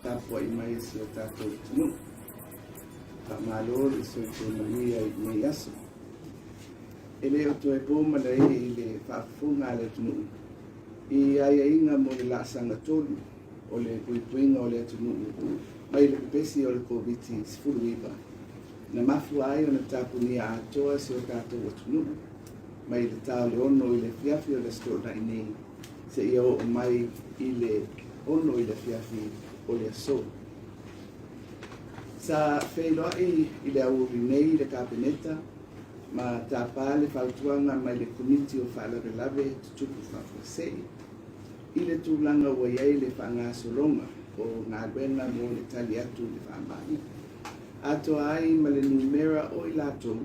Tapuai mai a si o tatou atunuu. Faamalo le soifua manuia i lenei aso. E le o toe po malae i le faafofoga a le atunuu i aiaiga mo le laasaga 3 o le puipuiga o le atunuu mai le pepesi o le Koviti-19 na mafua ai ona tapunia atoa si o tatou atunuu mai le ta o le 6 i le afiafi o le Aso Toonai nei seia oo mai i le 6 i le afiafi o le aso. Sa feiloai i le aoauli nei le Kapeneta ma tapa le fautuaga mai le Komiti o Faalavelave Tutupu Faafuasei i le tulaga ua i ai le faagasologa o galuega mo le tali atu i le faamai, atoa ai ma le numera o i latou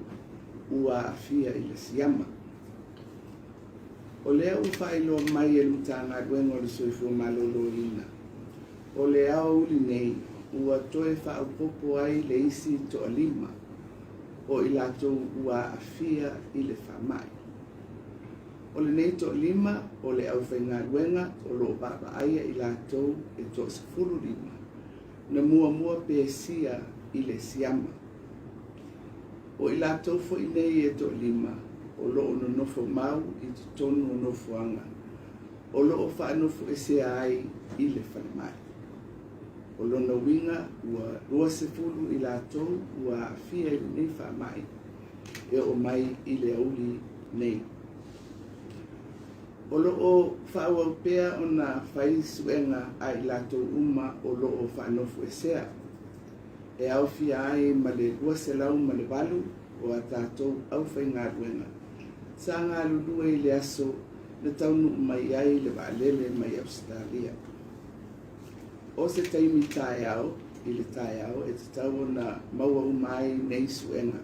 ua aafia i le siama. O lea ua faailoa mai e le Matagaluega o le Soifua Maloloina, o le aoauli nei ua toe faaopoopo ai le isi toalima o i latou ua aafia i le faamai. O lenei toalima o le aufaigaluega o lo o vaavaaia i latou e toa-15 na muamua pesia i le siama. O i latou foi nei e toalima o lo o nonofo mau i totonu o nofoaga o lo o faanofoesea ai i le falemai. O lona uiga ua 20 i latou ua aafia i lenei faamai e oo mai i le aoauli nei. O lo o faaauau pea ona fai suega a i latou uma o lo o faanofoesea e aofia ai ma le 208 o a tatou aufaigaluega sa galulue i le aso na taunuu mai ai le vaalele mai Ausetalia. O se taimi taeao i le taeao e tatau ona maua uma ai nei suega.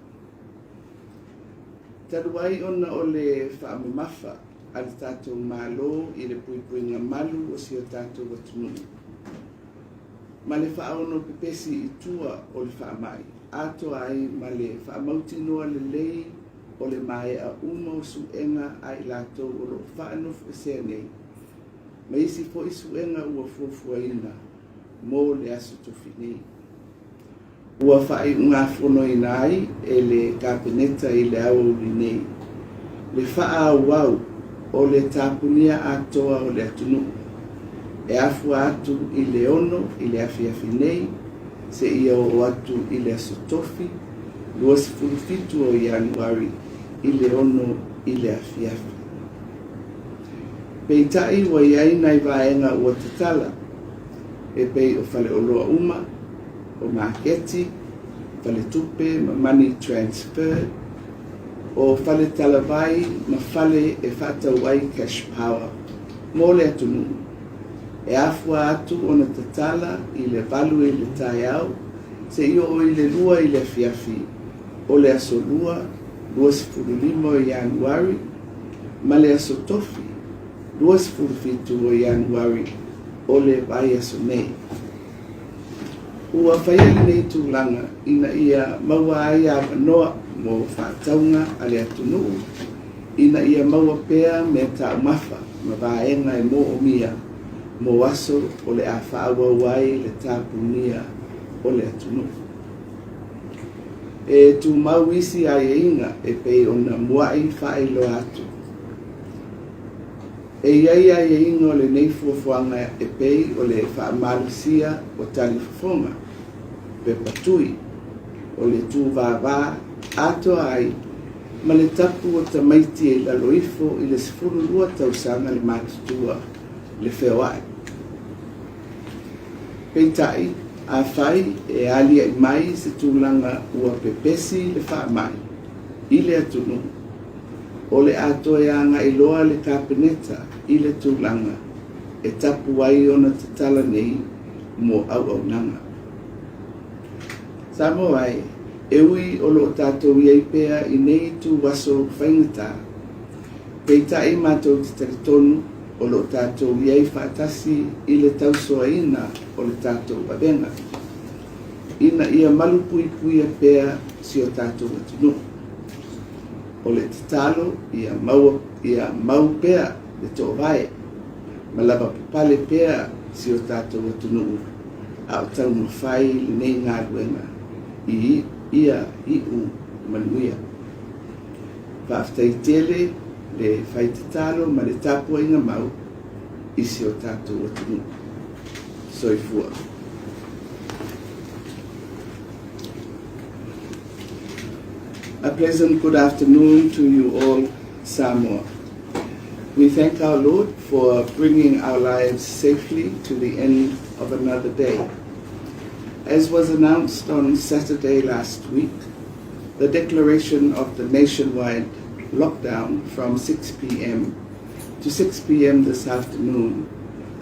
Talu ai ona o le faamamafa a le tatou Malo i le puipuiga malu o si o tatou atunuu, ma le faaono pepesi i tua o le faamai, atoa ai ma le faamautinoa lelei o le maea uma o suega a i latou o lo o faanofoesea nei, ma isi foi suega ua fuafuaina mo le Aso Tofi nei. Ua faaiugafonoina ai e le Kapeneta i le aoauli nei le faaauau o le tapunia atoa o le atunuu e afua atu i le 6 i le afiafi nei seia oo atu i le Aso Tofi 27 o Ianuari i le 6 i le afiafi. Peitai ua i ai nai vaega ua tatala e pei o faleoloa uma, o maketi, faletupe ma money transfer, o faletalavai ma fale e faatau ai cash power mo le atunuu, e afua atu ona tatala i le 8 i le taeao seia oo i le 2 i le afiafi o le Aso Lua 25 o Ianuari ma le Aso Tofi 27 o Ianuari o le vaiaso nei. Ua faia lenei tulaga ina ia maua ai avanoa mo faatauga a le atunuu ina ia maua pea mea taumafa ma vaega e moomia mo aso o le a faaauau ai le tapunia o le atunuu. E tumau isi aiaiga e pei ona muai faailoa atu. E i ai aiaiga o lenei fuafuaga e pei o le faamalosia o talifofoga, pepa tui, o le tūvāvā atoa ai ma le tapu o tamaiti e i lalo ifo i le 12 tausaga le matutua le feoai. Peitai, afai e aliaʻi mai se tulaga ua pepesi le faamai i le atunuu, o le a toe agai loa le Kapeneta i le tulaga e tapu ai ona tatala nei mo auaunaga. Samoa e, e ui o lo o tatou i ai pea i nei ituaso faigata, peitai matou te talitonu o lo o tatou i ai faatasi i le tausoaina o le tatou avega, ina ia malupuipuia pea si o tatou atunuu. O le tatalo ia maua ia mau pea le toovae ma lavapapale pea si o tatou atunuu A o taumafai lenei galuega i ia iu manuia. Faafetai tele le fai tatalo ma le tapuaiga mau i si o tatou atunuu. Soifua. A pleasant good afternoon to you all, Samoa. We thank our Lord for bringing our lives safely to the end of another day. As was announced on Saturday last week, the declaration of the nationwide lockdown from 6 p.m. to 6 p.m. this afternoon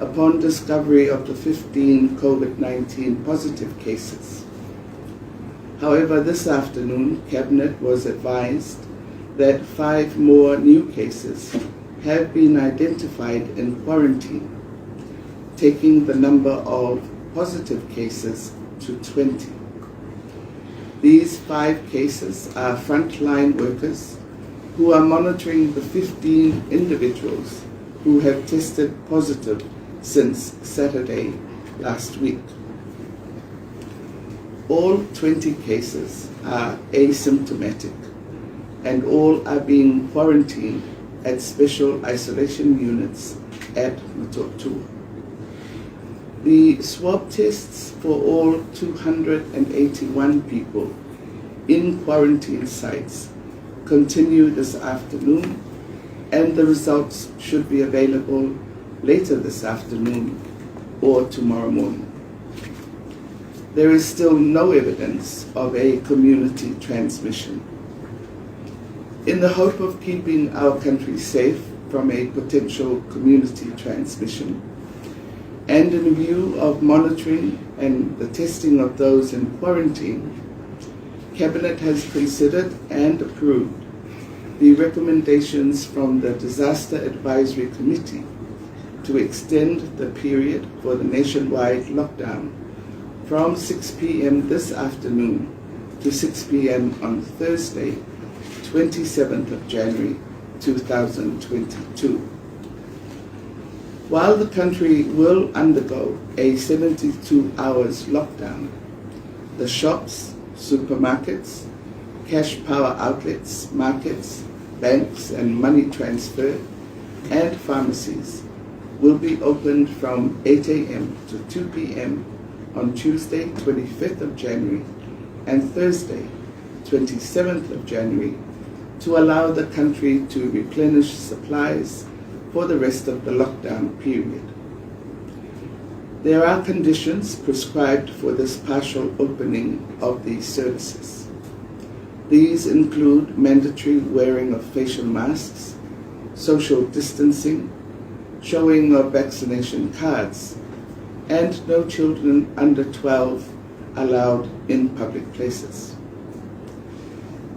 upon discovery of the 15 COVID-19 positive cases. However, this afternoon, Cabinet was advised that 5 more new cases have been identified in quarantine, taking the number of positive cases to 20. These 5 cases are frontline workers who are monitoring the 15 individuals who have tested positive since Saturday last week. All 20 cases are asymptomatic and all are being quarantined at special isolation units at Motootua. The swab tests for all 281 people in quarantine sites continue this afternoon, and the results should be available later this afternoon or tomorrow morning. There is still no evidence of a community transmission. In the hope of keeping our country safe from a potential community transmission, and in view of monitoring and the testing of those in quarantine, Cabinet has considered and approved the recommendations from the Disaster Advisory Committee to extend the period for the nationwide lockdown from 6 p.m. this afternoon to 6 p.m. on Thursday, 27th of January 2022. While the country will undergo a 72 hours lockdown, the shops, supermarkets, cash power outlets, markets, banks and money transfer, and pharmacies will be opened from 8 a.m. to 2 p.m. on Tuesday, 25th of January, and Thursday, 27th of January, to allow the country to replenish supplies for the rest of the lockdown period. There are conditions prescribed for this partial opening of these services. These include mandatory wearing of facial masks, social distancing, showing of vaccination cards, and no children under 12 allowed in public places.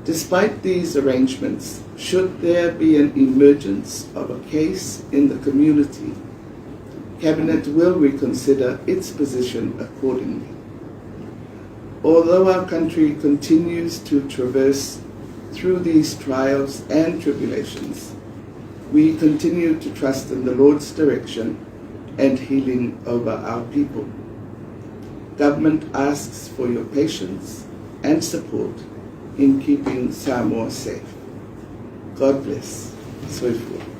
Despite these arrangements, should there be an emergence of a case in the community, Cabinet will reconsider its position accordingly. Although our country continues to traverse through these trials and tribulations, we continue to trust in the Lord's direction and healing over our people. Government asks for your patience and support in keeping Samoa safe. God bless. Soifua.